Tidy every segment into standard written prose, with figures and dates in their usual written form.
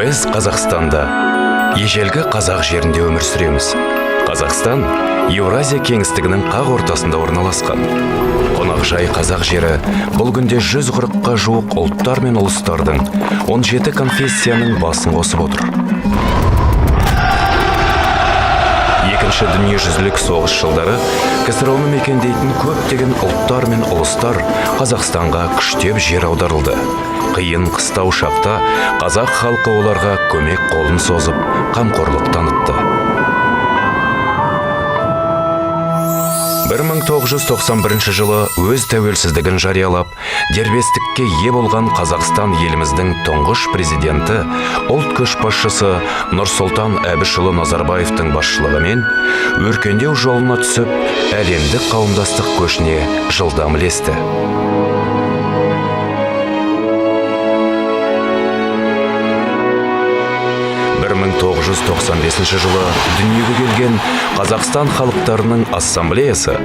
Біз Қазақстанда, ежелгі қазақ жерінде өмір сүреміз. Қазақстан Еуразия кеңістігінің қақ ортасында орналасқан. Қонақжай қазақ жері бұл күнде 140-қа жуық ұлттар мен ұлыстардың, 17 конфессияның басын қосып отыр. Екінші дүниежүзілік соғыс жылдары КСРО-ны мекендейтін көптеген ұлттар мен ұлыстар Қазақстанға күштеп жер аударылды. Қиын қыстау шақта қазақ халқы оларға көмек қолын созып, қамқорлық танытты. 1991 жылы өз тәуелсіздігін жариялап, дербестікке ие болған Қазақстан еліміздің тұңғыш президенті, ұлт көшбасшысы Нұрсұлтан Әбішұлы Назарбаевтың басшылығымен өркендеу жолына түсіп, әлемдік қауымдастық көшіне жылдам ілесті. 1995 жылы дүниеге келген Қазақстан халықтарының ассамблеясы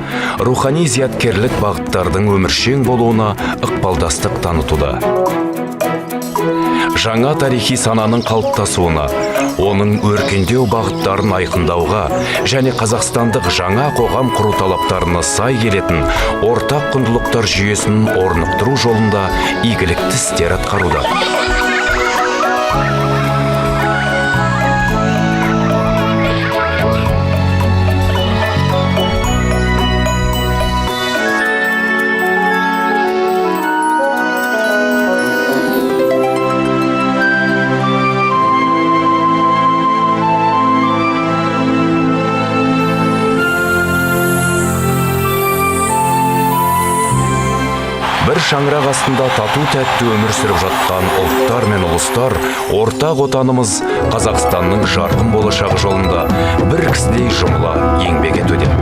рухани зияткерлік бағыттардың өміршең болуына ықпалдастық танытуда. Жаңа тарихи сананың қалыптасуына, оның өркендеу бағыттарын айқындауға және қазақстандық жаңа қоғам құру талаптарына сай келетін ортақ құндылықтар жүйесін орнықтыру жолында игілікті істер атқаруда. Бір шаңырақ астында тату тәтті өмір сүріп жатқан ұлттар мен ұлыстар ортақ отанымыз Қазақстанның жарқын болашағы жолында бір кісідей жұмыла еңбек етуде.